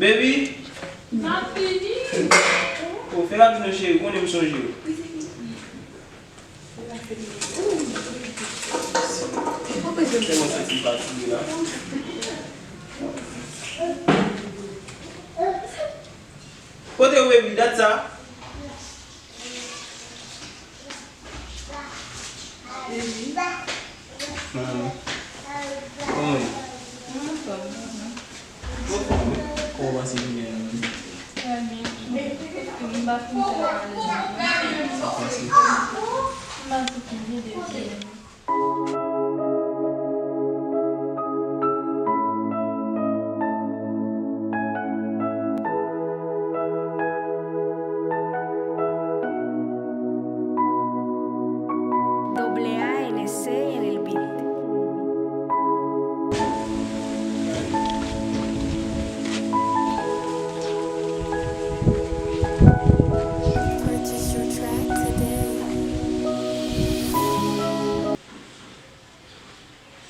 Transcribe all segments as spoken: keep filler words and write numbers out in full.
Baby! M ap vini! O, fè rapid non cheri, ou konnen m sonje w. Tèlman santi m fatige la. Kote w, baby? Dat sa? Baby. Kòman w ye? Mwen anfòm, mwen. Ou anfòm, wi? Kòman w pase jounen an, menm? Trè byen. M pa fin fè analiz mwen. Sa pase? M pa soti byen depi yè. Doble A N C en el beat. Purchase your track today.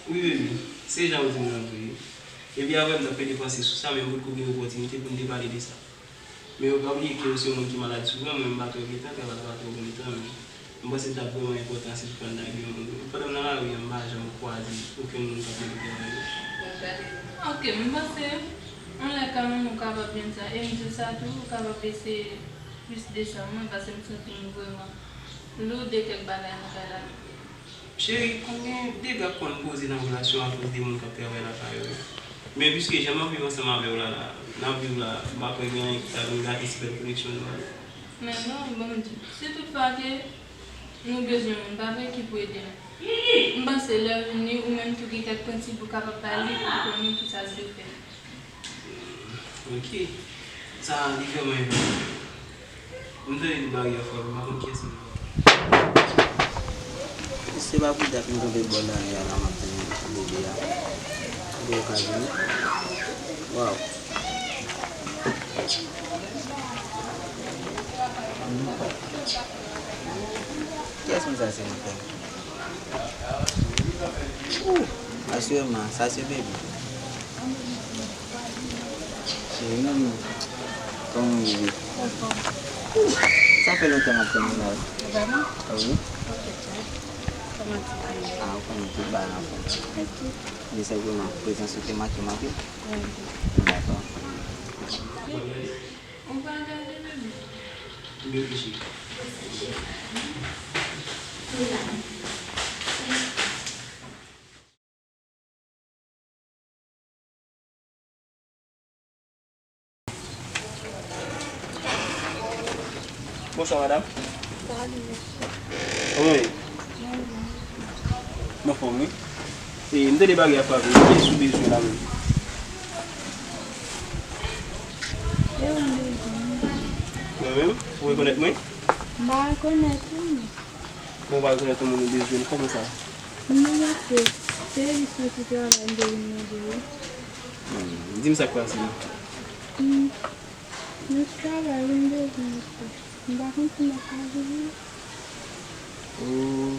Wi, baby, se jan w di m nan vre. Epi apre m t ap pede panse sou sa, men m potko gen opòtinite pou m te pale de sa. Men ou pa bliye ke ou se yon moun ki malad souvan, mwen m pa twò gentan, travay la pa twò pran tan, men m panse l t ap vrèman enpòtan si toutefa m ta gen yon moun. Pandan m nan lari a, m pa janm kwaze okenn moun k ap mande travay non. Ok, m panse yon lè kanmenm ou kapab jwenn sa, e m di w sa tou, ou kapab eseye plis desann mwen, paske m santi m vrèman lou de kèk bagay nan kay la. Cheri, konbyen dega k konn poze nan relasyon akoz de moun k ap travay lakay yo? Men piske jan m ap viv ansanm avè w la, la, n ap viv la, m pa kwè gen anyen ki ta vin gate ti bèl koneksyon nou an. Men non, ban m di w, si toutfwa ke nou bezwen moun, pa vre, ki pou ede nou. M panse lè vini, ou menm tou gen kèk prensip ou kapab ba li pou konnen kisa l dwe fè. Ok. Sa li vrèman enpòtan. M tande li bagay yo fò, m pa konn kiyès li ye. Se pa pou dat m kanpe bò dèyè a la, m ap tann bebe a. Bebe ka vini. Waw. Kiyès moun sa se, anfen? Ooh, asirèman, sa se bebe. Cheri, non, non. Kòman w ye? Ooh, sa fè lontan m ap tann ou la, wi. Vrèman? Ah, wi. Ok, cheri. Kòman ti fi ye? Ah, ou konnen tout bagay anfòm. Ok. Li senpleman, prezans ou te make m anpil. Wi. Dakò. Ou pa gade, bebe? M reflechi. Bonswa, madanm. Salut, mesye. Kòman w ye? Mwen byen. M anfòm, wi. E, m tande bagay ap frape. Kiyès ou bezwen la menm? E ou m bezwen? Mwen menm? Ou rekonèt mwen? M pa rekonèt ou, non. Bon, ou pa rekonèt yon moun ou bezwen, kòman sa? Non, mesye, se jis yon ti travay m te vin mande wi. Hmm, di m sa k pase la. Hmm, yon ti travay wi m bezwen, mesye. M pa konn si m ap ka jwenn li. Oh,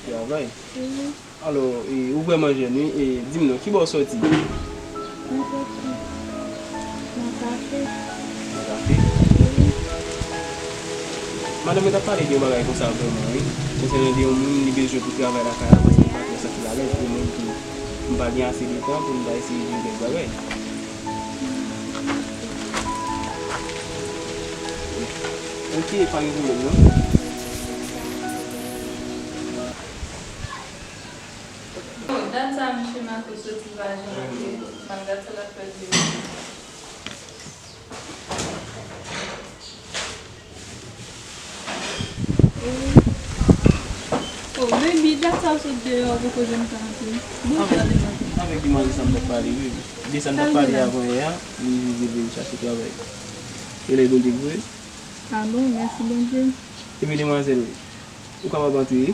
travay? Wi. Alò, e, ou vrèman jèn, wi. E, di m non, ki bò w sòti? Mwen sòti nan kafe. Nan kafe? Wi. Madanm mwen t ap pale de yon bagay konsa vrèman, wi. Konsènan de yon moun li bezwen pou travay lakay la, paske li pa twò santi l alèz, e mwen tou, m pa gen ase de tan pou m ta eseye jwenn kèk bagay. Ok, pa gen pwoblèm, non. Oh, dat sa, misye Marco soti pa janm antre. Ban m gad sa l ap fè l vini. Oh, baby, dat sa w sot deyò, ou poko janm ka antre. Bon, avèk, gade mwen. Avèk demwazèl sa m t ap pale, baby. De sa m t ap pale avan yè a, li jis vin chache travay. E lè Bondye k voye. Ah bon, mèsi Bondye. Epi demwazèl, ou kapab antre wi.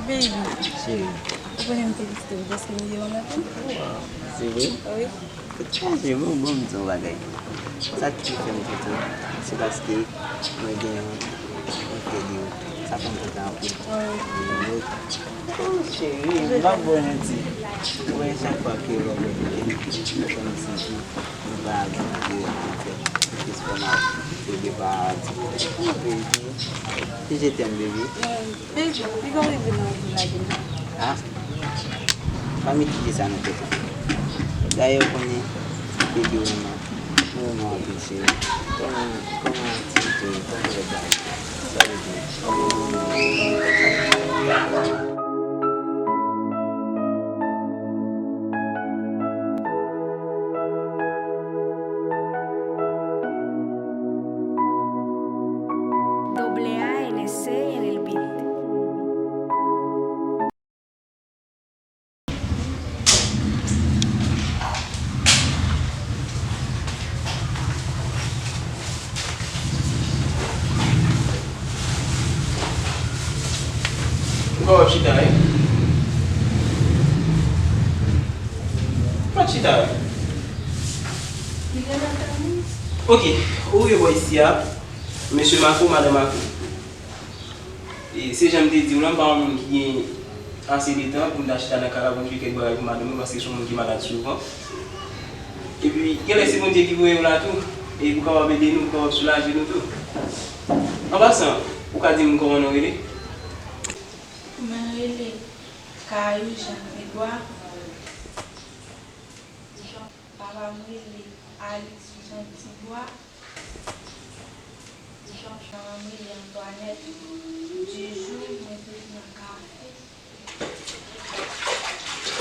Baby, cheri, ou konnen m felisite w dèske m ye yon nòt wi. Waw, se vre? Wi. Tout chaje, bon, bon, m di w yon bagay. Sa ki fè m kontan, se paske mwen gen yon, yon fè de ou. Sa fè m kontan anpil. Wi. Oh, cheri, m p ap ba w manti. Ou wè, chak fwa ke w wè m, m fè m santi m pa gen anyen pou fè. Jis fè m ap, ou gen pa di. Oh, baby. Si je t'aime, baby. Baby, li pa rive nan vi la deja. Ah, pa met ide sa nan tèt ou. Dayè, ou konnen, bebe renmen, mwen renmen anpil, cheri. Kòman, kòman aktivite yo, kòman lè bagay yo? Sa yo di. Doble A N C en el beat. Ou ka wè chita, wi. Pa chita, wi. Ok, ou ye bò isi a. Mesye Mako, madan Mako. E, se jan m te di w lan, m pa yon moun ki gen ase de tan pou m ta chita nan kay la pou m fè kèk bagay pou madanm mwen, paske se yon moun ki malad souvan. Epi, genlè se Bondye ki voye w la tou, e pou kapab ede nou, pou kapab soulaje nou tou. An pasan, ou ka di m kòman nou rele? Mwen rele Kayou Jean Grégoire. Papa m rele Alix Jean Dubois. Manman m rele Antoinette. De jou, mwen te nan kafe.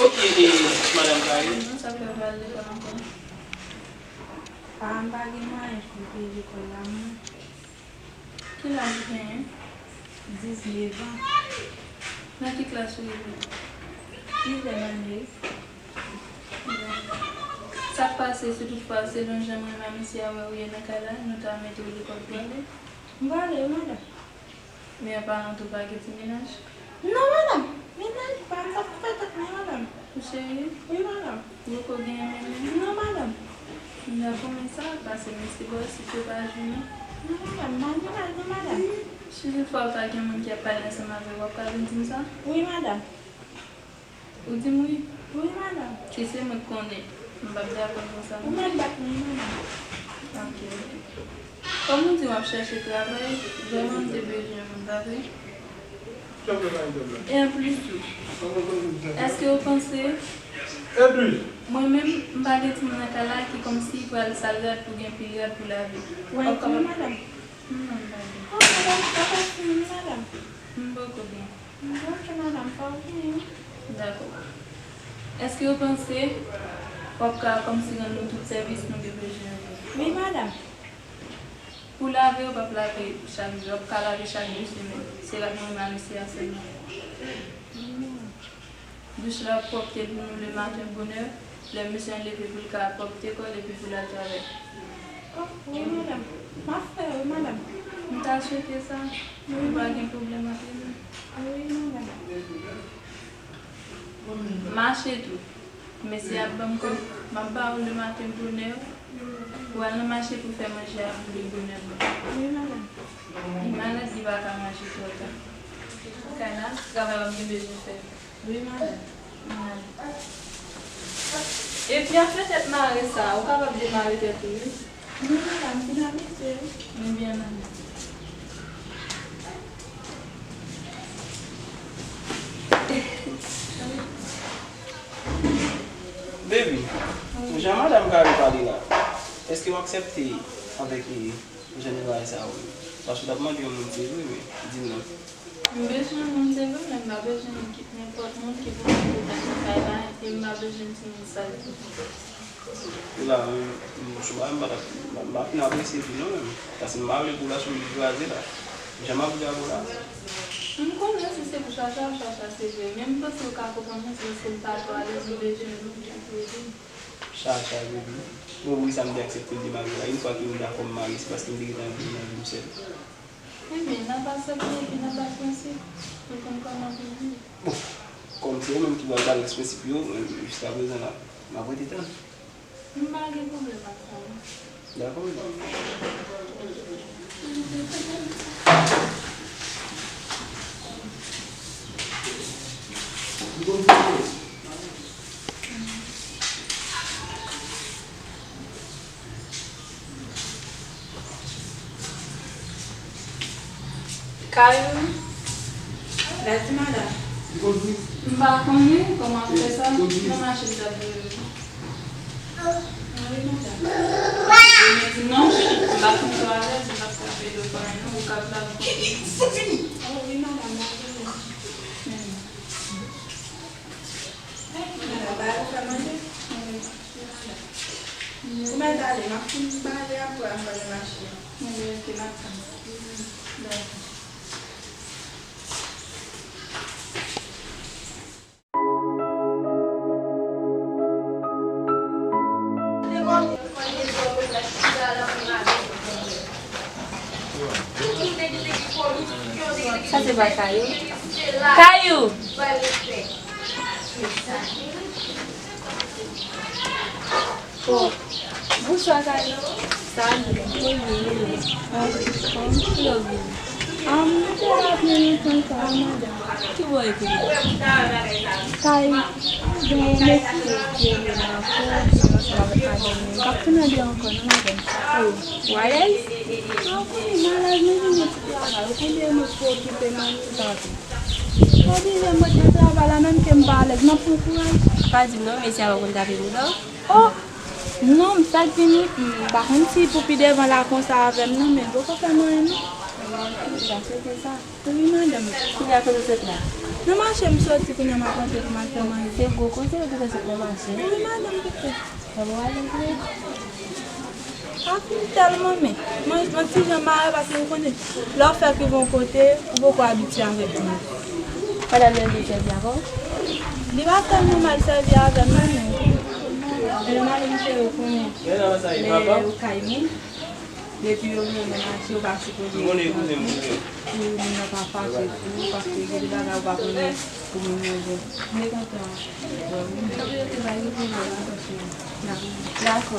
Ok, e, madanm Kayou? Non, sa fè w pa al lekòl ankò? Papa m pa gen mwayen pou l peye lekòl la, mwen. Ki laj ou genyen? Diznèf an. Nan ki klas ou rive? Sizyèm ane. Sa k pase si toutfwa, selon jan mwen renmen a mesye a wè ou ye nan kay la, nou ta mete w lekòl pou ale? M prale wi, madanm. Men an palan tou, pa gen ti mennaj? Non, madanm. Mennaj pa m, sa fè tèt mwen, madanm. Ou serye? Wi, madanm. Ou poko genyen menm menm? Non, madanm. M ta konmen sa, pase mesye bò, si ke pa jwenn ou. Non, madanm, m pa gen mennaj, non, madanm. Si toutfwa ou ta gen moun ki ap pale ansanm avè w, w ap ka vin di m sa? Wi, madanm. Ou di m wi? Wi, madanm. Si se mwen k konnen, m p ap dakò konsa. Ou mèt bat mwen, madanm. Ok, ok. Kòm ou di w ap chèche travay, vrèman m te bezwen moun, pa vre? E anplis tou, èske ou panse mwen menm, m pa gen timoun nan kay la ki kòmsi pral sal rad pou gen pi rad pou lave? Ou ap kapab? Non, m pa gen. M poko gen. Ok, madanm, pa gen. Dakò. Èske ou panse w ap ka kòmsi rann nou tout sèvis nou te bezwen yo? Wi, madanm. Pou lave, ou p ap lave chak jou, w ap ka lave chak de semèn. Se rad mwen renmen a mesye a sèlman. Douch la ap pwòpte pou nou lematen bonè, lè misye leve pou l ka pwòpte kò l epi pou l al travay. Oh, wi, madanm. M ap fè, wi, madanm. M ta swete sa. Wi, madanm. Ou pa gen pwoblèm ak li, non? Wi, madanm. Mache tou. Mesye ap ban m kòb, m ap ba ou lematen bonè. Ou al nan mache pou fè manje a boule bonè. Wi, madanm. Li malad, li pa ka manje twò ta. Kay la, travay la m gen bezwen fè. Wi, madanm. M ale. Epi afè tèt mare sa, ou kapab demare tèt ou, wi. Non, madanm, m fin abitye, wi. Ebyen, ale. Baby, jan madanm Kari pale la, èske w aksepte avèk li? Jan de bagay sa yo ye. Paske w t ap mande yon moun, se vre, men di m non. M bezwen yon moun, se vre, men m pa bezwen yon ki, nenpòt moun ki pou fè tout bagay la, e m pa bezwen timoun sal tou. Wi la, m, m, sou bagay m pa t ap, m pa, m pa fin apresye tou non, menm. Paske m pa vle pou w la sou li kraze la. Jan m ap di avè w la. M konnen si se pou chacha, w chacha, se vre. Men m panse w ka konprann mwen, se paske m pa twò alèz, m bezwen yon moun ki pou ede m. Chacha, baby. Bon, wi, sa m te aksepte l demare la. Yon fwa ke m dakò m marye, se paske m te gentan anvi nan vi m sèl. Ebyen, n ap aksepte epi n ap bay prensip pou l konn kòman pou l viv. Kòm se ou menm ki pral pale sou prensip yo, men jiskaprezan la, m ap rete tann. M pa gen pwoblèm ak sa, non. Dakò, medam. Kayou. Ladi, madanm. M pa konnen kòman ap fè sa. Nan mache m t ap voye. Wi, madanm. Demen dimanch, m pa fin twò alèz, m p ap ka fè do pa non, ou ka vin avèk mwen. Oh, wi, madanm, m ap vini. Madanm, ba yo fè manje? Wi. Ou mèt ale, m ap fin pale apre, m pral mache. Mwen, ok, m ap tann. Dakò. Sa se pa Kayou? Kayou! Oh, bonswa, Kayou. Salut, mwen byen, e ou? Ah, kòman ki yo vini? Ah, mwen te la byen lontan sa, madanm. Ki bò e te ye? Kay, gen yon mesye ki rele m ankò, ansanm avèk madanm li. M p ap tounen deyò ankò, non, madanm. Oh, ou alèz? Ah, wi, m alèz, men vin yon ti travay. Ou konnen mwen pou okipe manmi, tanpri. Oblije m ret nan travay la, menm ke m pa alèz, m ap pran kouraj. Pa di m non, mesye a pa konn tape bouda? Oh! Non, m sa k vini, m pa konn si pou pi devan la konsa avè m non, men m poko fè m anyen non. Sa se te sa. Wi, madanm. Kounye a kote w sot la? Nan mache m soti, kounye a m ap rantre pou m al fè manje. Se gwo koze ou te fè sot nan mache? Wi, madanm, kite. Kòman w ale vre? Ap m tèlman men. Mwen, mwen ti jan mare paske ou konnen, lè w fèk rive yon kote, ou poko abitye avèk moun. Madanm nan byen sèvi avè w? Li pa tèlman mal sèvi avè m non, men. Lè mari m cheri ou konnen, lè yo kay moun, depi yo vini nan mache, ou pa sipoze ret tranke pou moun nan pa fache sou ou, paske gen de bagay ou pa konnen pou moun nan gen. M te kontan. Dakò.